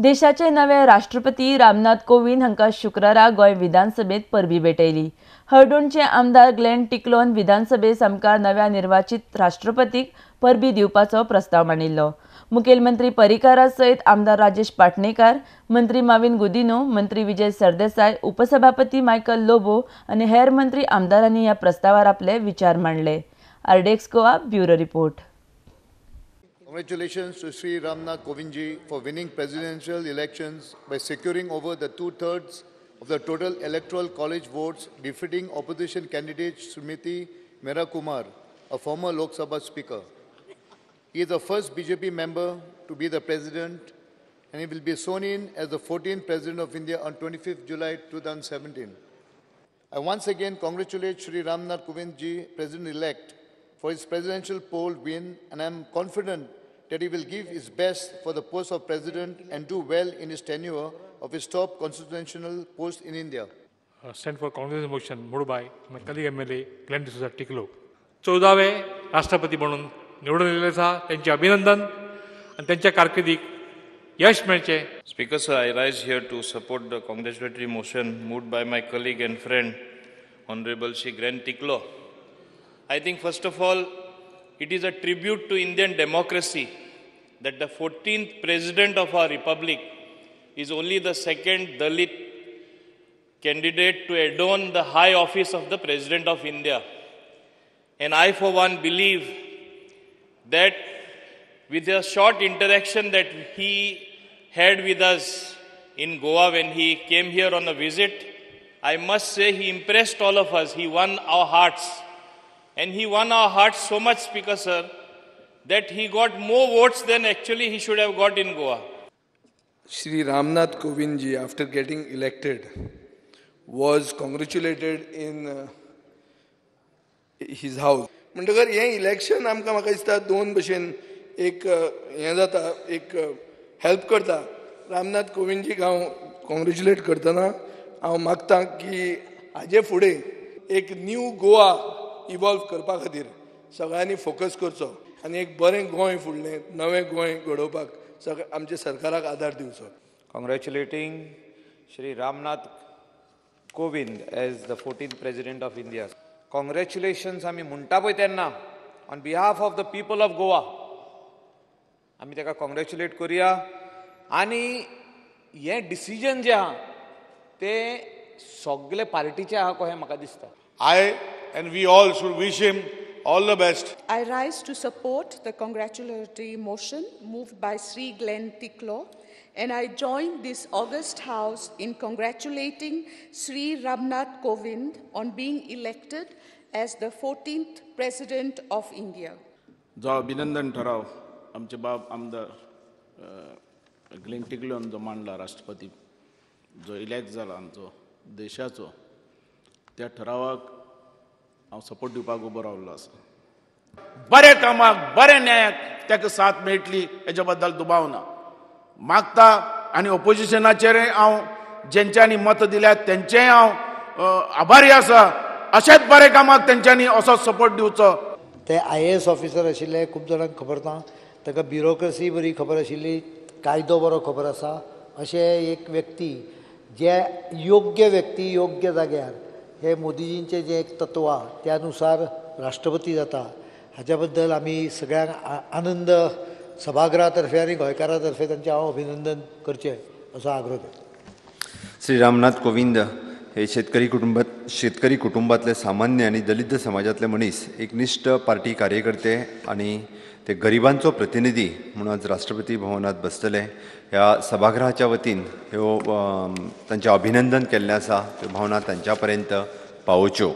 देशाचे नवे राष्ट्रपती रामनाथ कोविंद हांकां शुक्रारा गोंय विधानसभेत परबी भेटयली. हळदोणचे आमदार ग्लेन टिकलोन विधानसभे सामकार नव्या निर्वाचित राष्ट्रपतीक परबी दिवपाचो प्रस्ताव मांडिल्लो. मुखेलमंत्री पर्रीकारा सयत आमदार राजेश पाटणेकार, मंत्री माविन गुदिनो, मंत्री विजय सरदेसाय, उपसभापती मायकल लोबो आनी हेर मंत्री आमदारांनी ह्या प्रस्तावार आपले विचार मांडले. RDX Goa bureau report. Congratulations to Shri Ramnath Kovind ji for winning presidential elections by securing over the 2/3 of the total electoral college votes, defeating opposition candidate Srimati Meera Kumar, a former Lok Sabha speaker. He is the first BJP member to be the president, and he will be sworn in as the 14th president of India on 25th July 2017. I once again congratulate Shri Ramnath Kovind ji, president-elect, for his presidential poll win, and I am confident that he will give his best for the post of president and do well in his tenure of his top constitutional post in India. Stand for Congress motion moved by my colleague MLA Glenn D'Souza Tiklo. 14वे राष्ट्रपती म्हणून निवडून आलेले आसा, त्यांचे अभिनंदन आणि त्यांच्या कारकिर्दीक यश मेळचें. Speaker sir, I rise here to support the congratulatory motion moved by my colleague and friend Honorable Shri Glenn Tiklo. I think first of all, it is a tribute to Indian democracy that the 14th president of our republic is only the second Dalit candidate to adorn the high office of the President of India. And I for one believe that with a short interaction that he had with us in Goa when he came here on a visit, I must say he impressed all of us. He won our hearts. And he won our hearts so much, Speaker sir, that he got more votes than actually he should have got in Goa. Shri Ramnath Kovind ji, after getting elected, was congratulated in his house. म्हणटकर हें election आमकां म्हाका दिसता दोन भशेन एक हें जाता, एक हेल्प करता. रामनाथ कोविंदजीक हांव कॉंग्रेच्युलेट करतना हांव मागता की हाजे फुडें एक न्यू गोवा इवॉल्व करपा खातीर सगळ्यांनी फोकस करचो आनी एक बरें गोंय फुडलें नवें गोंय घडोवपाक सगळें आमच्या सरकाराक आदार दिवचो. Congratulating Shri Ramnath Kovind as the 14th President of India. Congratulations आमी म्हणटा पळय तेन्ना on behalf of the people of Goa आमी ताका कॉंग्रेच्युलेट करुया. आनी हें डिसिजन जें आहा तें सगळे पार्टीचें आहा कशें म्हाका दिसता. I and we all should wish him all the best. I rise to support the congratulatory motion moved by Sri Glenn Tiklo, and I join this august house in congratulating Sri Ramnath Kovind on being elected as the 14th President of India. जो अभिनंदन ठराव आमचे बाब आमदार Glenn टिकलोन जो मांडला, राष्ट्रपती जो इलेक्ट जाला आमचो देशाचो, त्या ठरावाक हांव सपोर्ट दिवपाक उबो रावल्लो आसा. बऱ्या कामाक बऱ्या न्यायाक ताका साथ मेळटली हेच्या बद्दल दुबाव ना. मागता आनी ओपोजिशनाचेरय हांव जेंच्यांनी मतां दिल्यात तेंचेय हांव आभारी आसा. अशेंच बऱ्या कामाक तेंच्यांनी असोच सपोर्ट दिवचो. ते IAS officer आशिल्ले, खूब जाणांक खबर ना. ताका ब्युरोक्रेसी बरी खबर आशिल्ली, कायदो बरो खबर आसा. अशें एक व्यक्ती जे योग्य व्यक्ती योग्य जाग्यार हे मोदीजींचें जें एक तत्व आहा त्या नुसार राष्ट्रपती जाता. हाच्या बद्दल आमी सगळ्यांक आनंद सभागृहा तर्फे आनी गोंयकारां तर्फे तांचें हांव अभिनंदन करचें असो आग्रो करता. श्री रामनाथ कोविंद हे शेतकरी कुटुंबातले सामान्य आनी दलित समाजातले मनीस, एक निश्ठ पार्टी कार्यकर्ते आनी ते गरिबांचो प्रतिनिधी म्हणून आज राष्ट्रपती भवनात बसतले. ह्या सभागृहाच्या वतीन ह्यो तांचें अभिनंदन केल्लें आसा, त्यो भावना तांच्या पर्यंत पावोवच्यो.